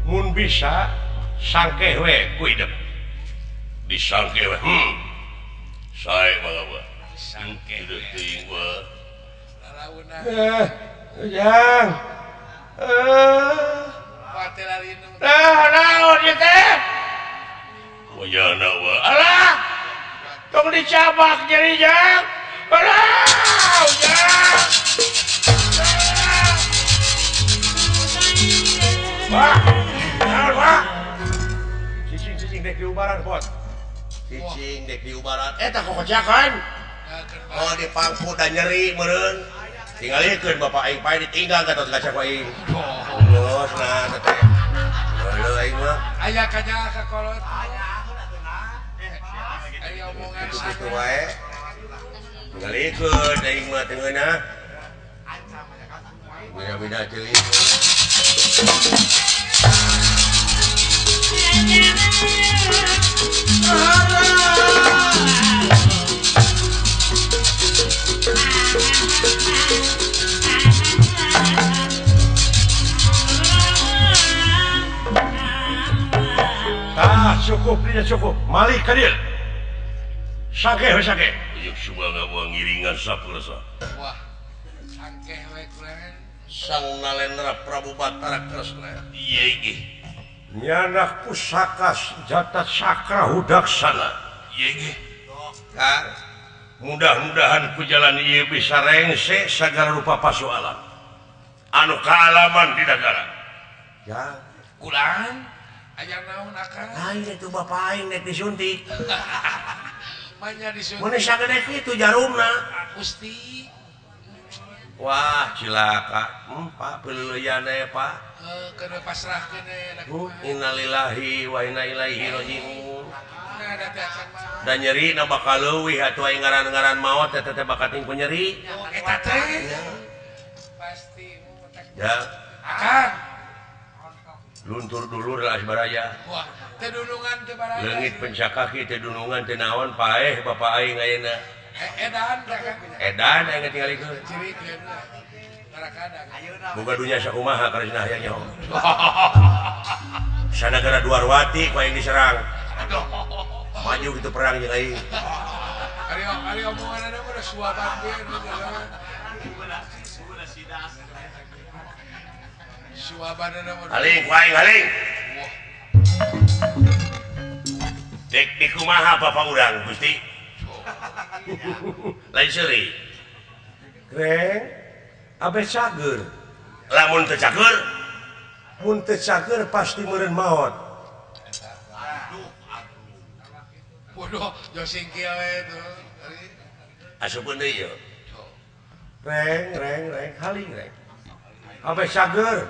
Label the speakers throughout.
Speaker 1: Mun bisa sangkeh we ku hidup. Disangkeh we. Sae mangga
Speaker 2: Sangkeh
Speaker 1: teuing we.
Speaker 2: Lalauna.
Speaker 1: Ujang.
Speaker 2: Pate larinu.
Speaker 1: Naon ieu teh? Wajana we. Alah. Tong dicabak jadi jang. Alah, ujang. Wah, naon wah? Cicing-cicing dek diubaran pot. Cicing dek diubaran. Eta kokocakan. Oh dipangku dan nyeri meureun. Tingalikeun bapak aing pae ditinggal ka Gatot Kaca ku aing. Geus nah teh. Leuh aing mah.
Speaker 2: Aya kanya ka kolot. Aya omongan
Speaker 1: kitu wae. Tingalikeun aing mah teu ngeunah. Beda-beda teuing. Tah cukup dia cukup. Malik ka dieu. Sangkeh we sangkeh. Ieu suba ngabuang ngiringan sapursa.
Speaker 2: Wah. Sangkeh we kulen.
Speaker 1: Sang Nalendra Prabu Batara Kresna. Ieu ge. Nyanak pusaka senjata Sakra Hudaksana. Ieu ge. Kang, mudah-mudahan ku jalan ieu bisa rengse sagala rupa pasoalan. Anu kaalaman di nagara. Ya,
Speaker 2: kulang aya naon akang?
Speaker 1: Lain itu bapak aing nek disuntik.
Speaker 2: Manya disuntik.
Speaker 1: Mun sagede kitu jarumna.
Speaker 2: Gusti.
Speaker 1: Wah, cilaka. Pak peuleuyan we, Pak.
Speaker 2: Heuh, pasrahkeun we.
Speaker 1: Innalillahi wa inna ilaihi raji'un. Da nyeri na bakal leuwih atuh aing ngaran-ngaran maot eta teh bakal ting ku nyeri.
Speaker 2: Eta teh. Pasti.
Speaker 1: Ya.
Speaker 2: Akang.
Speaker 1: Luntur dulur lah baraya.
Speaker 2: Wah, teu dunungan teu baraya.
Speaker 1: Leungit pencakaki teu dunungan teu naon paeh bapak aing ayeuna.
Speaker 2: Edan teh kan.
Speaker 1: Edan aing tingalikeun.
Speaker 2: Cirikeun. Barakada.
Speaker 1: Boga dunya sakumaha karesna hayang nyaho. Sanagara Dwarwati ku aing diserang.
Speaker 2: Aduh.
Speaker 1: Maju gitu perang jeung aing.
Speaker 2: Ari ari omonganna mah suaban ge.
Speaker 1: Haling ku aing haling. Dek di kumaha bapak urang Gusti? Lain seuri. Kreng abe cager. Lamun teu cager, mun teu cager pasti meureun maot.
Speaker 2: Bodoh, jo singkil we tuh.
Speaker 1: Asupeun deui ieu. Reng reng reng haling reng. Abe cager.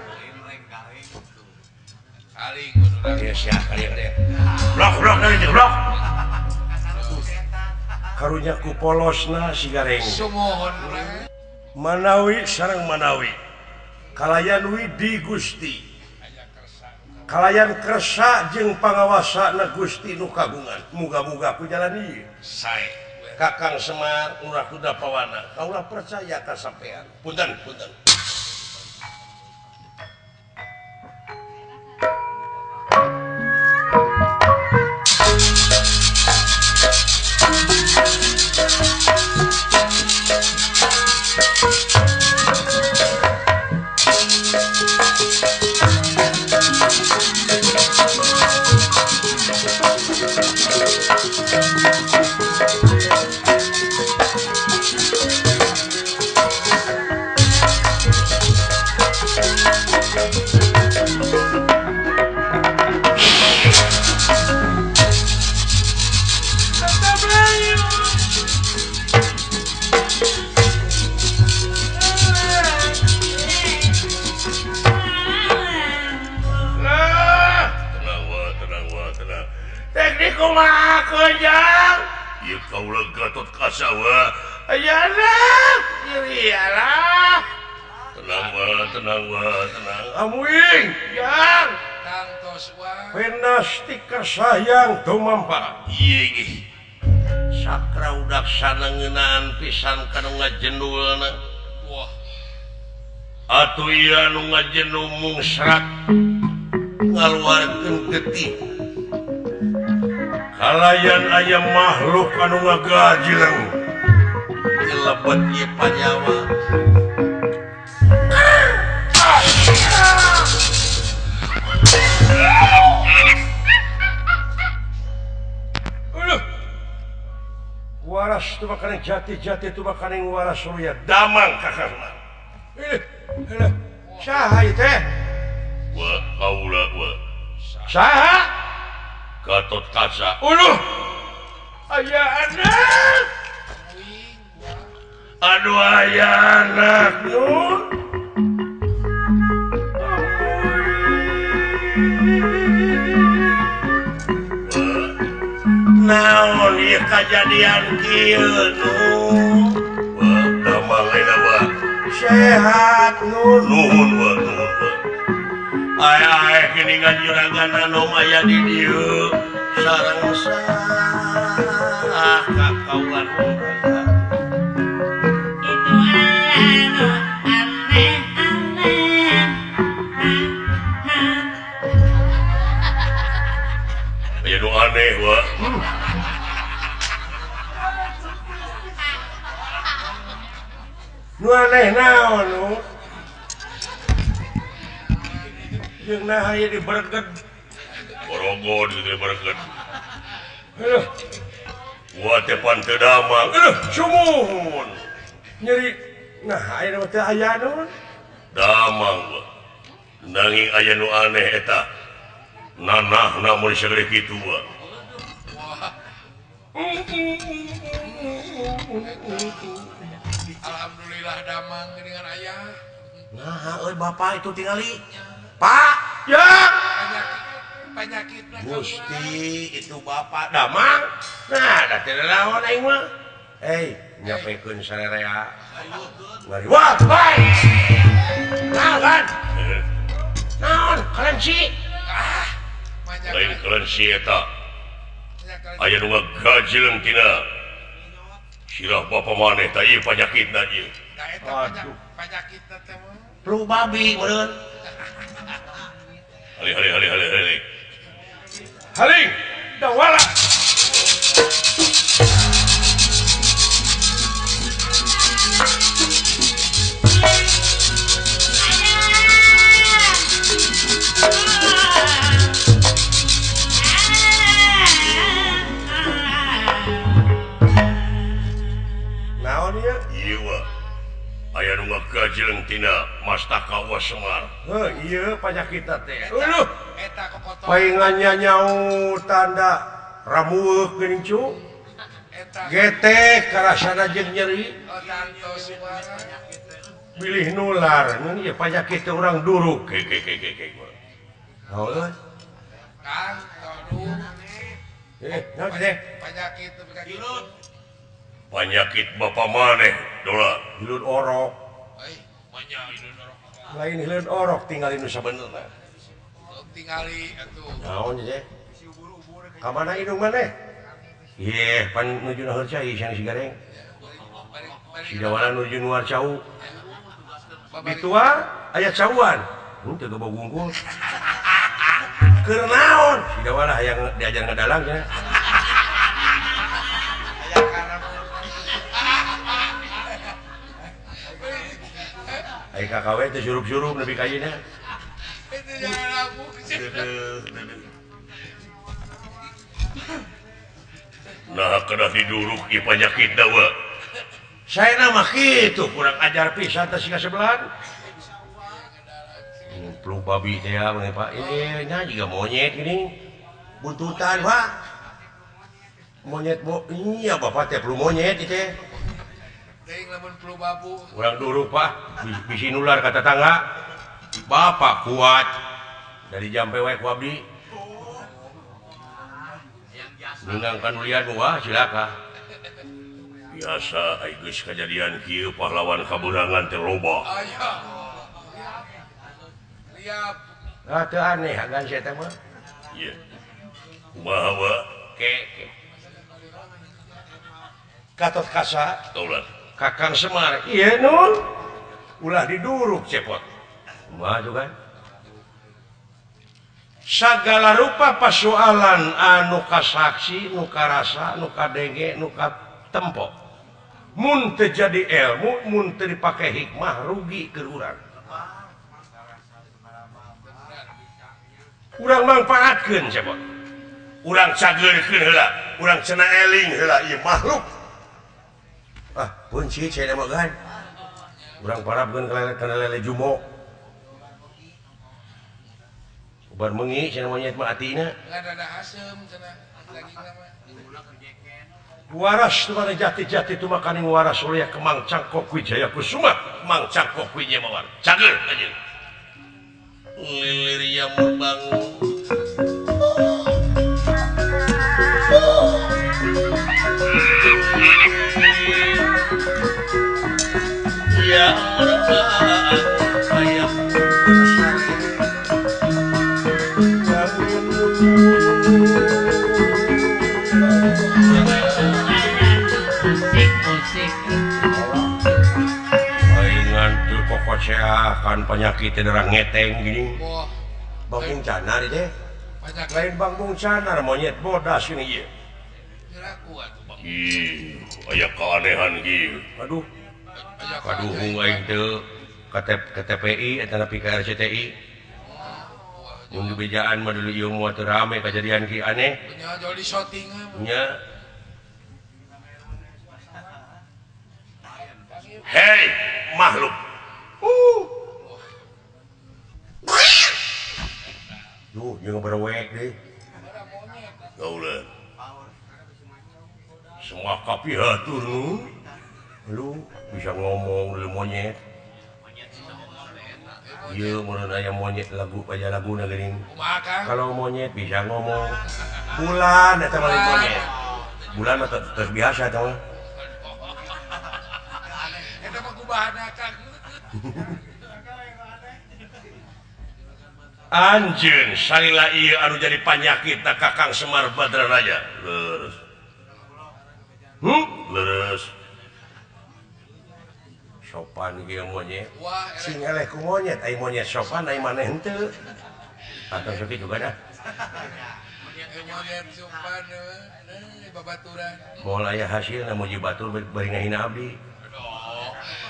Speaker 2: Haling kudu.
Speaker 1: Ieu sia kali kali. Blok blok deui jeung blok. Karunya ku polosna si Gareng.
Speaker 2: Sumuhun.
Speaker 1: Manawi sareng Manawi. Kalayan Widi Gusti. Kalayan kersa jeung pangawasana Gusti nu kagungan. Muga-muga ku jalan ieu.
Speaker 2: Sae.
Speaker 1: Kakang Semar Ngurah Kuda Pawana. Kaulah percaya ka sampean. Punten, punten. Gatot Kasawa. Ayalah, iyalah. Tenang wa, tenang wa, tenang. Amuing, yang.
Speaker 2: Tangtos wa.
Speaker 1: Penastika sayang tumampa. Ieu Sakra udaksana ngeunaan pisan ka nu ngajendulna.
Speaker 2: Wah.
Speaker 1: Atuh ieu nu ngajendul mung serat. Ngaluarkeun getih. Kalayan aya makhluk anu ngagajileng. Dilebet ieu panyawa. Waras tu makaning jati-jati tu makaning waras surya damang kakang. Saha ieu teh? Wa kaula wa. Saha? Gatot Kaca. Uluh. Aya anak. Aduh aya anak nun. Naon ieu kajadian kieu nu? Wah, damang ayeuna wa. Sehat nu. Nuhun wa, nuhun wa. Aya geuningan juragan anu aya di dieu sareng saha ka kaula nu.
Speaker 3: Itu anu aneh-aneh.
Speaker 1: Aya nu aneh wa. Nu aneh naon nu? Jeung naha ieu diberged. Borogo di berged. Aduh. Wa teh pan teu damang. Aduh, sumuhun. Nyeri nah aya mah teu aya naon? Damang wa. Nanging aya nu aneh eta. Nanahna mun sagede kitu wa.
Speaker 2: Alhamdulillah damang dengan ayah.
Speaker 1: Nah, euy bapak itu tingali. Pak, ya.
Speaker 2: Penyakit
Speaker 1: Gusti itu bapak damang. Nah, da teu naon aing mah. Eh, nyapekeun sarerea. Ngariwat bae. Naon? Naon kelenci?
Speaker 2: Ah,
Speaker 1: lain kelenci eta. Aya nu ngagajileung tina. Sirah bapa maneh tah ieu panyakitna ieu.
Speaker 2: Aduh, panyakitna teh mah.
Speaker 1: Flu babi meureun. Haling haling haling haling haling. Haling dawala. Naon ieu? Ieu wa. Aya nu ngagajileung tina Mastaka wa Semar. Heuh, ieu panyakitna teh. Uluh,
Speaker 2: eta kokotor.
Speaker 1: Paingannya nyau tanda ramueuk geuning cu.
Speaker 2: Eta
Speaker 1: getek karasana jeung nyeri.
Speaker 2: Oh, tantos suara.
Speaker 1: Bilih nular, ngeun ieu panyakit teh urang duruk. Ke ke ke ke. Naon euy?
Speaker 2: Kang, tolong.
Speaker 1: Naon teh?
Speaker 2: Panyakit teh kilut.
Speaker 1: Panyakit bapa maneh, dola. Hileud orok.
Speaker 2: Euy, banyak hileud orok.
Speaker 1: Lain hileud orok tinggali nu sabenerna.
Speaker 2: Tingali atuh.
Speaker 1: Naon teh? Ka mana indung maneh? Ieu pan nuju naheur cai siang si gareng. Si dawana nuju nuar cau. Dituar aya cauan. Teu gobog wungkul. Keur naon? Si dawana hayang diajar ngadalang cenah. Ai KKW teh surup-surup nepi ka ayeuna. Nah, kedah diduruk ieu panyakitna wa. Saena mah kitu kurang ajar pisan teh siga sebelahan. Flu babi teh ya, Pak. Nya jiga monyet gini. Buntutan, Pak. Monyet bo iya bapak teh flu monyet ieu teh.
Speaker 2: Teuing lamun flu babu.
Speaker 1: Urang duruk, Pak. Bisi nular ka tetangga. Bapak kuat. Dari jampe wae ku abdi. Ningangkan ulian wah cilaka. Biasa ai geus kajadian kieu pahlawan kabeunangan teh loba.
Speaker 2: Aya. Liap.
Speaker 1: Ah teu aneh agan sia teh mah. Ieu. Kumaha wa? Ke. Gatot Kaca. Taulah. Kakang Semar. Ieu nun. Ulah diduruk cepot. Kumaha juga? Sagala rupa pasoalan anu kasaksi, nu karasa, nu kadenge, nu katempo. Mun teu jadi ilmu, mun teu dipake hikmah rugi keur urang. Urang mangpaatkeun cepot. Urang cageurkeun heula, urang cenah eling heula ieu makhluk. Ah, punci cenah mah gan. Urang parabkeun ka lele jumo. Ubar mengi cenah monyet mah atina.
Speaker 2: Rada haseum cenah dagingna mah.
Speaker 1: Waras tu mana jati-jati tu makaning waras oleh Kemang Cangkok Wijaya Kusuma, Kemang Cangkok Wijaya Mawar. Cager anjeun. Lilir jamur bangun. Ya bangun ayam kan penyakit darah ngeteng gini. Bang Canar deh. Lain Bang Canar monyet bodas ini ieu. Ih, aya keanehan kieu. Aduh. Kaduhung aing teu KTPI eta nepi ka RCTI. Mun dibejaan mah dulu ieu moal teu rame kajadian kieu aneh.
Speaker 2: Nya jol di shooting.
Speaker 1: Nya. Hei, makhluk. Duh, jeung berwek deui. Gauleuh. Semua kapihatur nu. Lu bisa ngomong lu monyet. Ieu mun aya monyet lagu aya laguna geuning. Kalau monyet bisa ngomong. Bulan eta mah monyet. Bulan mah terus biasa eta mah.
Speaker 2: Eta mah kubahana Kang.
Speaker 1: Anjeun salila ieu anu jadi panyakit na Kakang Semar Badranaja. Leres. Leres. Sopan ieu monyet. Sing eleh ku monyet, ai monyet sopan ai maneh henteu. Atau sakitu juga dah.
Speaker 2: Monyet sopan euy babaturan.
Speaker 1: Moal aya hasilna muji batur bari ngahina abdi.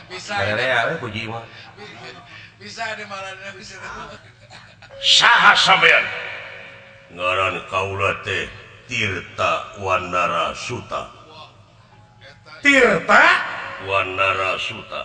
Speaker 2: Bisa.
Speaker 1: Berea we puji mah.
Speaker 2: Bisa di malana bisa.
Speaker 1: Saha sampean? Ngaran kaula teh Tirta Wanara Suta. Tirta Wanara Suta.